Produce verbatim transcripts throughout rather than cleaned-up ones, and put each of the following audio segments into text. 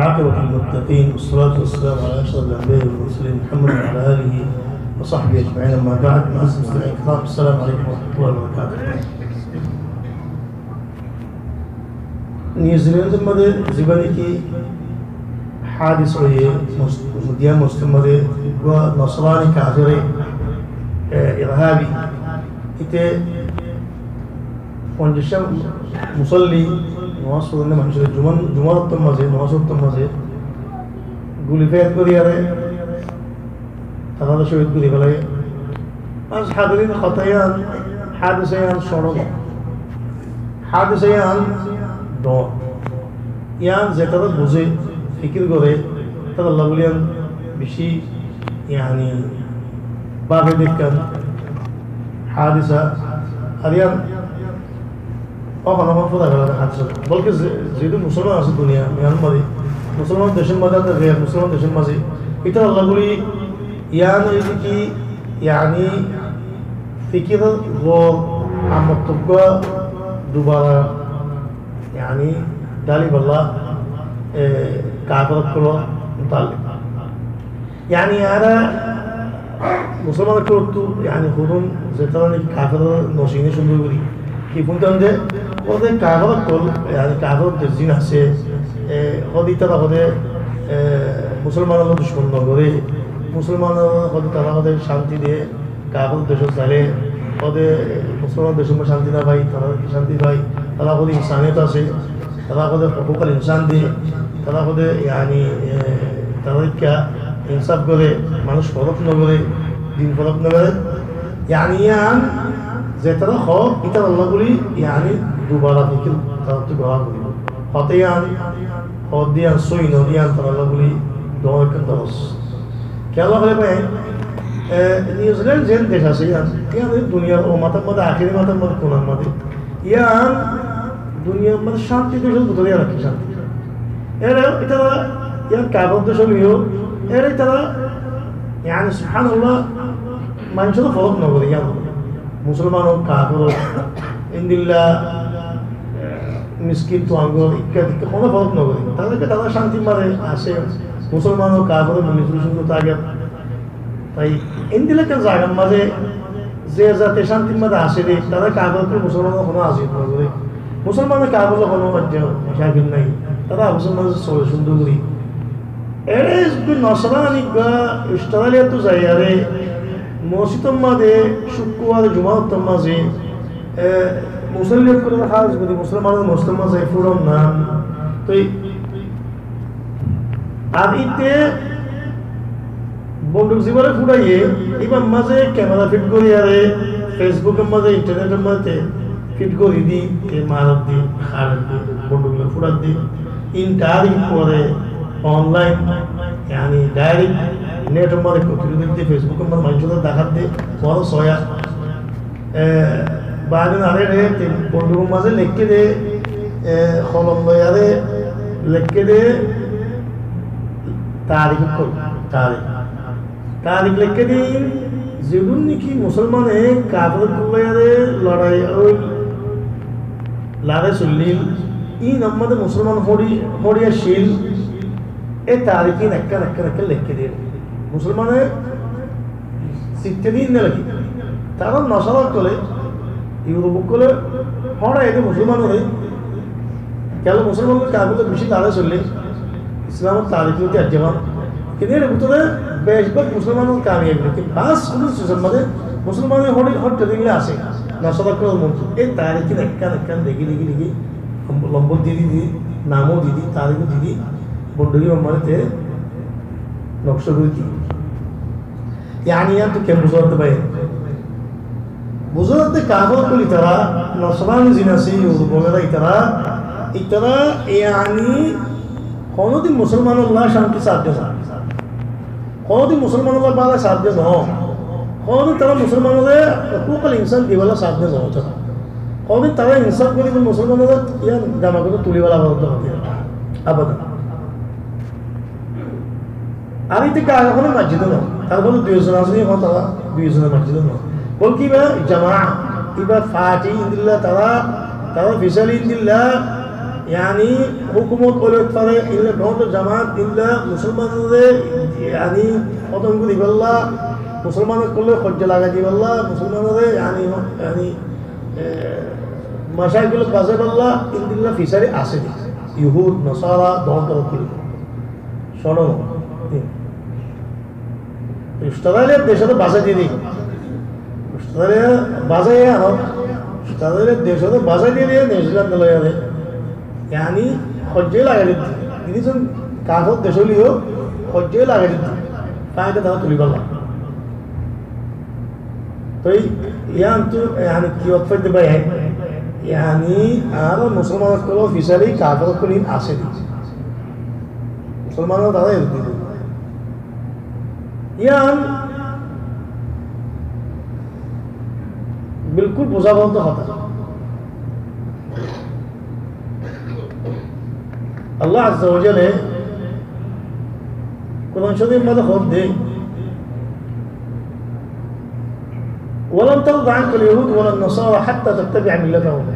عاقبة للمتقين، والصلاة والسلام على أشرف الأنبياء والمرسلين محمد وعلى آله وصحبه أجمعين. أما بعد، معزز المستمعين الكرام، السلام عليكم ورحمة الله وبركاته. Niuzilendur mazé zibá niki hádis óiye, mus-, Madiya mosjidor mazé uggwá nosrani kafere, e, irhabi, íte fonjaic musolli, nomaz foronne manúcor, jumar, jumar ottór mazé, nomaz ottór mazé guli fiyat goriyaré, tarare cóhid gori félaiye. Añára hadirin hotá yián, hádis yián cóñço no. Hádis yián doñr. Yián zetará buzé, fikir goré, taralla buli yián beci, yani, báfe de ekkán hádis. Ar yián Ókkol ókkol fúrai félaiye hádis. Bolke ze-, zehetu musolman asé duniyar mazé, musolman decor mazé, ar gair musolman decor mazé, ítaralla buli yián óilde ki, yani, fikir gor amot uggwá dubara, yani, dali balla, e, kafer ókkolor mutaallik. Yani, añára musolman ókkolottu, yani, hodún zetará niki kafer no sine cúndor gori. Ki fúntan de, hóde kafer ókkol, yani, kafer de zin asé, e, hóde ítara hóde, e, musolmanor ducmon no goré, musolmanor hóde tará hóde cánti de, kafer decot zaile, hóde musolman decot cánti no fai, tará ki cánti fai, tará hóde insaniyot asé, tará hóde hukukul insan de, tará hóde, yani, e, tará ikká insaf goré, manúic forók no goré, din forók no goré. Yani, yián zetará hoó, ítaralla buli, yani, dubara fikir taráttu gora foribo. Hotá yián, hoó de yián sóiyi no de yián taralla buli doñr ekkán doros. Kiyólla hoilé bái, e, Niuziland zen dec asé yián, yián duniyar o matar mazé, ahéri matar mazé, kunar mazé. Yián duniyar mazé cánti decor bútore yián cánti. Ere ítara yián kafer dec óileyo, ere ítara, yani, subhanallah, manúcor forók no goré yián. Musolman ók, kafer ók, endilla, e, miskin, tuangor, ikká dikká honó forók no goré. Tará ki tará cántir mazé asé, musolman ók, kafer ók, mili zuli cúndor táke. Tói endilla ekkán zagar mazé ze zate cántir mazé asé de, tará kafer ókkol musolmanor honó aziyot no goré. Musolman kafer ókkol honó mucákil nai. Tará musolman sole cúndor gori. Ere zodi nosrani ba Australiattu zaiyaré, mosjidor mazé, cúkkurbar, jumar ottór mazé, e, musolli ókkolore hás gori musolmanor mosjidor mazé fúçon nan. Tói ar íte bonduk zibáre fúçaiye, íbar mazé kemera fit goriyaré, Facebookor mazé, internetor mazé fit gori di, e marat di, harat di, bonduk loi fúçat di, in tarik fore online, yani direct netor mazé kotulí di, Facebookor mazé manúcor dahát di, boro soya. E, baade nare re, te bondukor mazé leikké de, e, holom loiyaré leikké de, tarik ókkol, tarik. Tarik leikké de, zedún niki musolmane kafer ókkol loiyaré lorai óil, lare soillíl, in ammade musolman hori, hori accíl, e tarik in ekkán, ekkán, ekkán leikké de. Musolmane sitte din ne lagi. Tará nasara ókkole, Yurop ókkole, hóra ede musolman ókkole, kiyólla musolman ókkole kafer ókkol beci lare soille, Islamor tarik lóti ajje man. Kintu er bútore beci bák musolman ókkol kamiyabi, kintu bas kúnu sisor mazé musolman ókkol hóri hótta din le asé, nasara ókkolor montu. E tarik in ekkán ekkán degi, degi, degi, lombor di di di, nam ó di di, tarik ó di di, bonduk mazé te nokca gori di. Yani, yián to ken buzá zatte bái? Buzá zatte kafer ókkol ítara, nasrani zin asé, Yurop wagera ítara, ítara, yani, honodin musolmanolla cánti sádde no. Honodin musolmanolla bála sádde no. Honodin tará musolmanore hukukul insan dibálla sádde no. Honodin tará insaf gori musolmanore yián gama gori tulibálla bála sádde no. Abadan. Ar íte kafe hono masjid no, tará hono dui zon asé, hono tará dui zon masjid no. Bolke iba jamaa, iba party endilla tará, tará fisali endilla, Yáni hókumot óile fare, illa dóñr jamaat, illa musolmanóre, yáni, hótom gorí dibálla, musolman ókkole hoijja lagai dibálla, musolmanóre, yáni, yáni, e, macaikul bazaibálla, endilla fisari asé de. Yuhud, Nasara, dóñr dóñr ókkole. Cóno. Australiar decóre bazai diyé de. Australia bazai ano. Australiar decóre bazai diyé de, Niuzilande loiyaré. Yáni, hoijja lagai diyé de. Ini zon kafer dec óileyo, hoijja lagai diyé de. Faida tara tulibálla. Toi yián tu, yáni, ki otfait de bái, yáni, añára musolman ókkol fisari kafer ókkol in asé de. Musolman ókkol tara eçé de. Yián bilkul buza bondo hotá. Allah Azza wa Jalla Kuran Córif mazé hoódde, "ولن ترضى عنك اليهود ولا النصارى حتى تتبع ملتهم."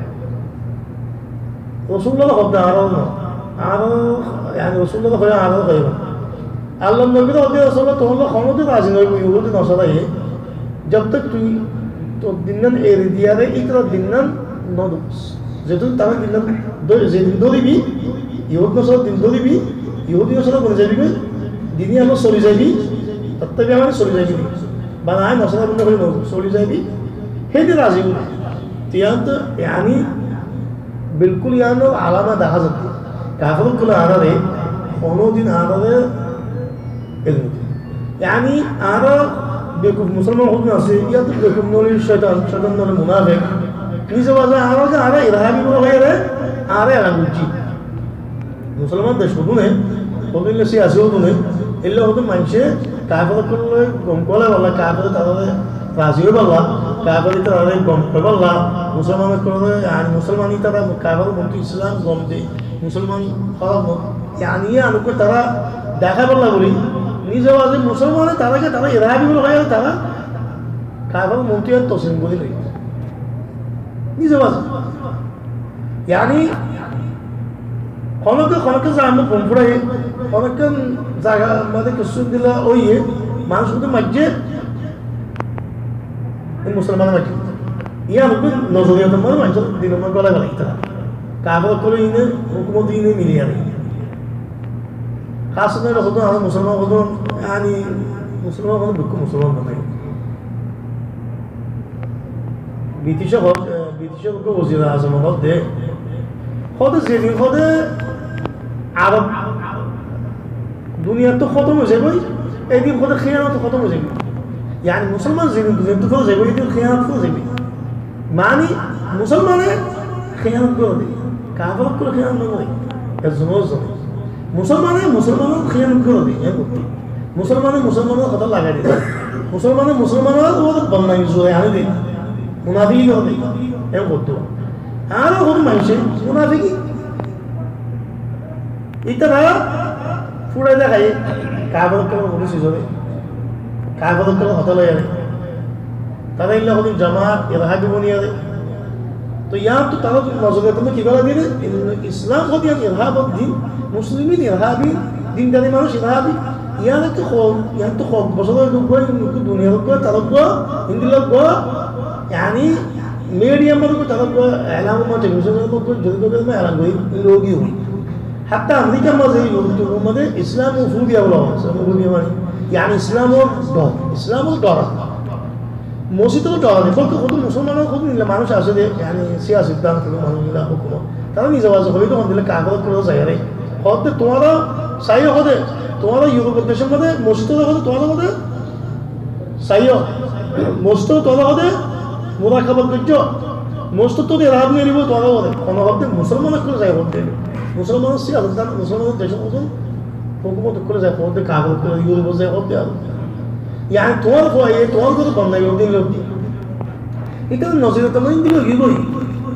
Rosulullah hoódde, añárar no. Añárar, yáni Rosulullah hoódde, añárar hoódde. Allar nobi hoódde, Rosulullah, tuáñlla honódin razi no óibo, Yuhudi Nasara ye. Jab tak tui tor din gán eri diyaré, ítarar din gán no dóros. Zedún tará din gán dó-, zedún dóribi, Yuhud Nasarar din dóribi, Yuhudi Nasara boni zaibi goi, dini Allah soli zaibi, tattá biya mani soli zaibi. Bana añí Nasara boni hoi no, soli zaibi, héde razi óibi. Tiyán to, yáni, bilkul yíanor alama dahá zatte. Kafer ókkole añárare, honódin añárare Yáni, añára bekuf musolman hodún asé, yían to bekuf nole cóitan, cóitan nole munafek. Nize baze añára ze añára irhabi buli hoiyóre, añára elan goijjí. Musolman dec hodún e, hodún illa siyasi hodún e, illa hodún maincé kafer ókkol loi gom gola balla, kafer tarare razi ói balla, kafer tarare gom hoi balla, musolman ókkol loi, yáni musolman tará kafer bontu Islam gom de, musolman hók no, yáni, yían uggwá tará deháibolla buli, nize baze musolmane tará ke tará irhabi buli hoiyóre tará kafer montu yían toslim gorí loi. Nize baze. Yáni, honókka, honókka zaga bom fúçaiye, honókka zaga maze kessú dilla óiye, manúic hoto maijje, e musolmane maijje. Yían uggwá nozoriya to mane maincór dilor maze golai felaiye tará. Kafer ókkole ine, hókumot ine mili ane. Hás gorí hodún añára musolman hodún, yáni, musolman hodún, dukko musolman hodún. British or, e, British or uggwá wazir azam hoódde, hoódde zedin hoódde Arob duniyat to hótom ói zaiboi, edin hoódde hiyanot hótom ói zaiboi. Yáni musolman zedin duniyat to hótom ói zaiboi, edin hiyanot hótom ói zaiboi. Mani, musolmane hiyanot goré de, kafer ókkole hiyanot no goré. Ezzone ezzone. Musolmane musolmanore hiyanot goré de, en gottó. Musolmane musolmanore hotá lagai de. Musolmane musolmanore uore bodnami zuré ani de. Munafiki goré de, en gottó. Ar hono maincé munafiki. Ítara fúçai dahái, kafer ókkol hono siz óre, kafer ókkol hotá loi are. Tará illa hono jamaat irhabi boni are. Toi yían to tará nozoriyat ot ki bana diyé? Islam hoódde yían irhab or din, muslimin irhabi, dindari manúic irhabi. Yían to ho-, yían to hok bosór ot uggwá, duniyar uggwá, tará uggwá, Hindullar uggwá, yáni, media r maze tará uggwá, elam or maze, television or maze, jodi uggwá elam gorí, logi hoi. Hatta Amerikar maze, Europe or maze Islamophobia bola hoó, Islamophobia mane, yáni Islam or dor, Islam or dor. Mosjid or dor nai, bolke hoto musolman or hoto nila manúic asé de, yáni siyasatdan, hoto manúic nila hókumot. Tará nize baze hoito hon dile kafer ókkol zai are. Hoódde tuáñra saiyo hoódde, tuáñra Europe or dec or maze mosjid or hoódde tuáñra hoódde saiyo, mosjid ot tuáñra hoódde murakabat goijjó. Mosjid ot tuáñra irhab neribo tuáñra hoódde. Hono hoódde musolman ókkol zai hoódde. Musolman or siyasatdan, musolman or dec ot hókumot ókkol zai hoódde, kafer ókkol Europe ot zai hoódde ar. Yáni tuáñr fuaye, tuáñr uore bodnami gorí diyé. Ítara nozoriyat ot endilla ói giyói.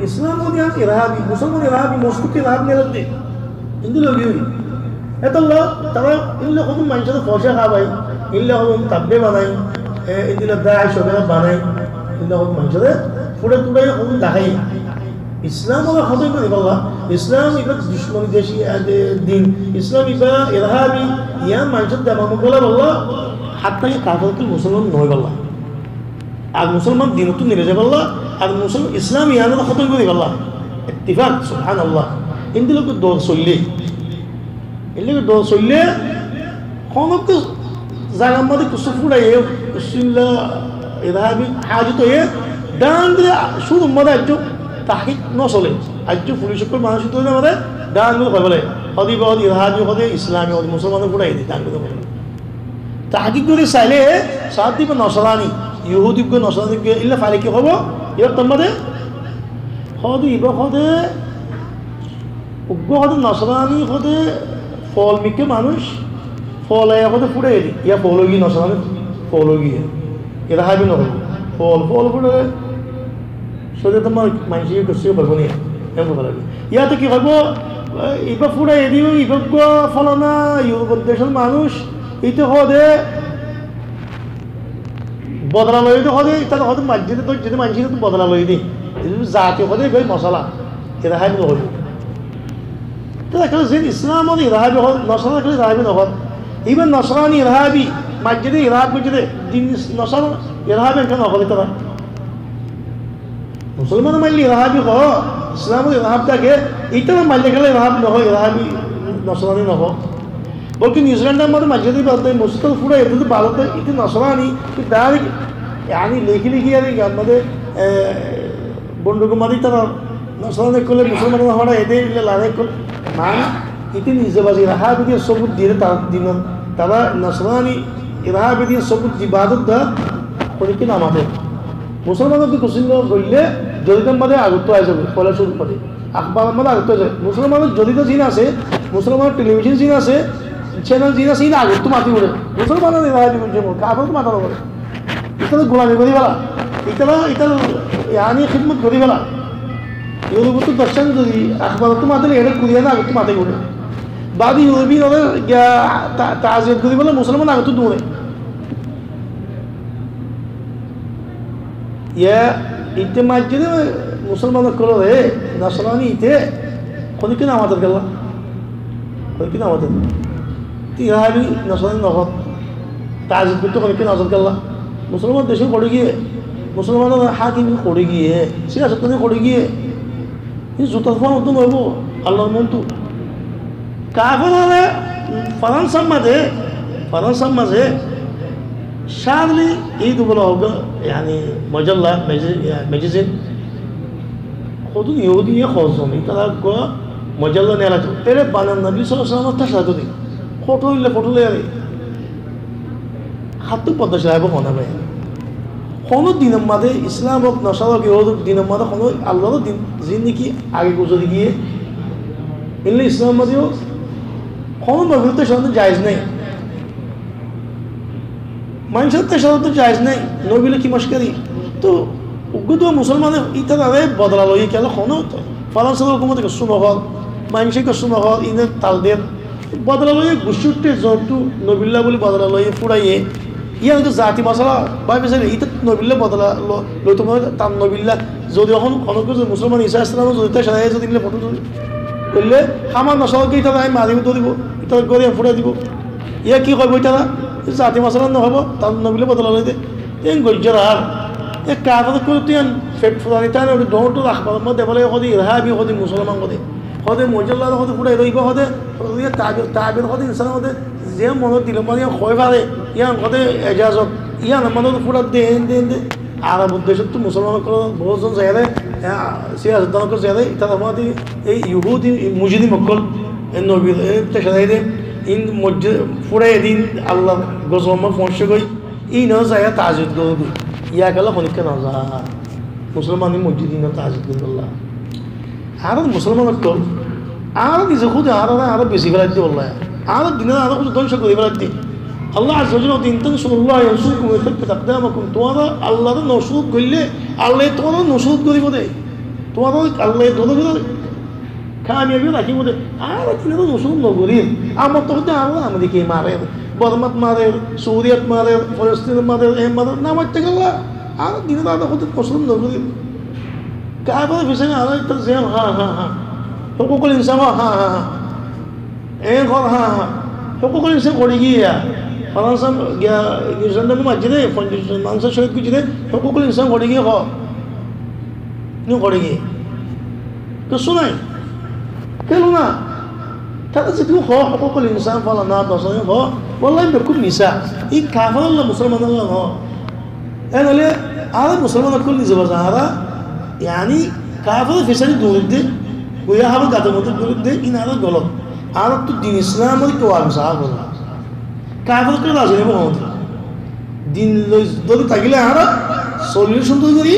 Islam hoódde yían irhabi, musolman irhabi, mosjid ot irhab neribo de. Endilla ói giyói. Etolla tará endilla hodún maincóre foisá hábai, endilla hodún tabbe banai, e, endilla DAISH wagera banai, endilla hodún maincóre fúçai túçai hodún dahái. Islam or hodún bani bolla, Islam ibá ducmoni deci, e, din. Islam ibá irhabi, yián maincór demag ot goláibolla, hátta ki kafir ókkol musolman no óibolla. Ar musolman dinottú neri zaibolla, ar musolman Islam yián ore hótom goríbolla. Ittifak, subhanallah. Endilla dor soille. Endilla dor soille, honó zagar mazé kessú fúçaiye, kessú endilla irhabi hajot óiye, dán dile cúrur mazé aijjó tahkik no sole. Aijjó fulic ókkol manúic uttore mazé dán dile hoi bole, hode ibá hode irhabi, hode Islami, hode musolman fúçaiye de, dán dile hoi bole. Tahkik gorí saile, sáde ibá nosrani, yuhudi gua, nosrani gua, illa faile ki hoibo? Ibá tomare hode, ibá hode, uggua hode nosrani hode, fol mikká manúic, fol aiyá hode fúçaiye de, yá fol óigiye, nosrani fol óigiye. Irhabi no hoibo. Fol, fol fúçaile, sóde tomar maincé kessú goríbo ni, en hoibo lage. Yáte ki hoibo, e, ibá fúçaiye de, ibá uggua folana Yurupor decor manúic, ite hode, bodola loiye de hode, itara hode maijjé de, dóijje de, maincé de bodola loiye de. Zati hode ibá mosola. Irhabi no hoibo. Te dekíle ze Islam ot irhabi hoó, nosrani dekíle irhabi no hoó. Ibá nosrani irhabi, maijjé de irhab goijjé de, din nosrani irhabi enke no hoó itara. Musolman maille irhabi hoó, Islam ot irhab táke, itara maille kiyólla irhab no hoó, irhabi nosrani no hoó. Bolke Niuziland or mazé maijjé de bade mosjid ot fúçaiye de bade ite nosrani, ite dari, yani leki leki ar yar mazé, e, bonduk or mazé tara nosrani ókkole musolman ore fúçaiye de, illa lorái ókkol. Mane, ite nize bazi irhabi diye sobut diye tara din, tara nosrani irhabi diye sobut di bade de, honikka no mate. Musolman ore kessú goille, joridat mazé agottú ai zaibo, foila cúrur mazé. Akhbar or mazé agottú ai zaibo. Musolman ore joridat zin asé, musolman ore telibizon zin asé, cenel zin asé, iín agottú mati fore. Musolman ore irhabi goijje, kafir ore mata no fore. Itara gulami gorí fela, itara, itara, yani, hidmot gorí fela. Yurupottu doc zon zodi akhbar ottu matile, ere Kuriyan agottú mati fore. Bade Yurupi ore giya ta-, taziyot gorí fela, musolman agottú dure. Yá, ite maijjé de musolman ókkol ore, nosrani ite, honikka no mater kiyólla? Honikka no mater. Te irhabi nosrani no hoó. Taziyot goitto honikka no mater kiyólla? Musolman dece fori giye, musolman ore hakim fori giye, siyasotdani fori giye. Hín zutar fuan ottu no óibo, Allar montu. Kafir ore Faransar mazé, Faransar mazé Charlie Hebdo bola uggua, yani, mojalla, maji-, ya, magazine. Hodún Yahudi ye hozon, itara uggua mojalla nelato. Ere banan Nobi sallallahu alaihi wasallam or tecera de. Foto ille foto loi are. Háttú bordac óibo hone bái. Hono dinor mazé Islam ók, Nasara ók, Yahudi ók, dinor mazé hono Allar din, zin niki age guzori giye, ille Islam mazé ó hono nobir tecera jaiz nai. Maincor tecera to jaiz nai, nobi loi ki mockori? To uggwá musolmane itarare bodola loiye kiyólla hono Faransar hókumote kessú no hoór, maince kessú no hoór, ine tal der. Bodola loiye guccí uththé, zontú nobilla buli bodola loiye furaiye. Yián to zati masala bábi saile, ita nobilla bodola lo-, loito mone, tar nobilla. Zodi ehón hono kessú musolman Isa Islam zodi tar saraye zodi mile foto zodi goille, háma nosol ki ita mari doribo, ita gori furai dibo. Iya ki hoibo itara? Zati masala no hoibo, tar nobilla bodola loiye de. Ten goijjar ar. E kafir kore ten fet furani tane ori dhoóñr dhoóñr akhbar or modde bole hodi irhabi, hodi musolman hodi. Hode mujalla hode furai roibo hode, hode tabir, tabir hode insan hode, ze mone dile mone hoi fare, yián hode ejazot, yián mane hode furai de, en de, en de. Arab decóttu musolman ókkol bout zon zaiyóre, e, siyasatdan ókkol zaiyóre, itara mane ei Yahudi mujrim ókkol, e nobir, e tecera de, in mujri-, furai din Allar gozob ma foñse goi, ino zaiyóre taziyot gorgoi. Yián kiyólla honikka no za. Musolman mujrim ino taziyot gorgoi. Añára musolman ókkol, añára nize hudi añára, añára besi felaidde wallai. Añára dinore añára hudi dóngco gori felaidde. Allah Azza wa Jalla hoó de, "In tansurullaha yansurkum wa yuthabbit aqdamakum." Tuáñra Allaré nusrot goille, Allaye tuáñrare nusrot goribo de. Tuáñrare Allaye dóre dóre kamiyabi rakíbo de. Añára dinore nusrot no gorir. Amar to hudi añára Amerikaye marer, Bormat marer, Suriyat marer, Filistinot marer, e marer, no marer kiyólla. Añára dinore añára hudi nusrot no gorir. Kafir fisone añára itar zem, ha, ha, ha. Hukukul insan hoó, há, há, há. Eén hoó, há, há. Hukukul insan hoçé giyé? Falansa giya, insan dóre maijjé dé, fonjaic zon manúic cóhid goijjé dé, hukukul insan hoçé giyé hoó? Ní hoçé giyé? Kessú nái. Kiyólla? Tará zedún hoó, hukukul insan falana, dosana hoó, wallai bekkún misá. Ín kaferólla musolmanolla noó. Eén óile añára musolman ókkol nize bazar añára, yani, kaferor fisari duri dé, goya hábor gator modde duri dé, ín añára golot. Añárattú din Islamor kiyó ago saá goré. Kafer ókkol razi noóibo honodin. Din loi dóri tákile añára solile cúndor gorí,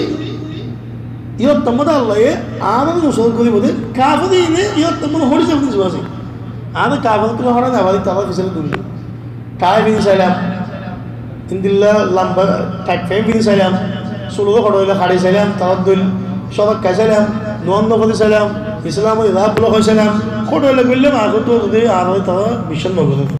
iyót tammáde Allaye añárare musolman goríbo dé, kafer íne iyót tammáde hoçé zaibo dé zuwa asé. Añára kafer ókkol hoçé no fari, tará fisari duri dé. Tái fini sailam, endilla lamba tight pant fini sailam, sul óre hoçé óile haçi sailam, tarár dóil sórak hái sailam, nomaz no fori sailam, Islamor idara bula hoi sailam, hoçé óile goillám, añárattú zodi añáre tará biccác no goré.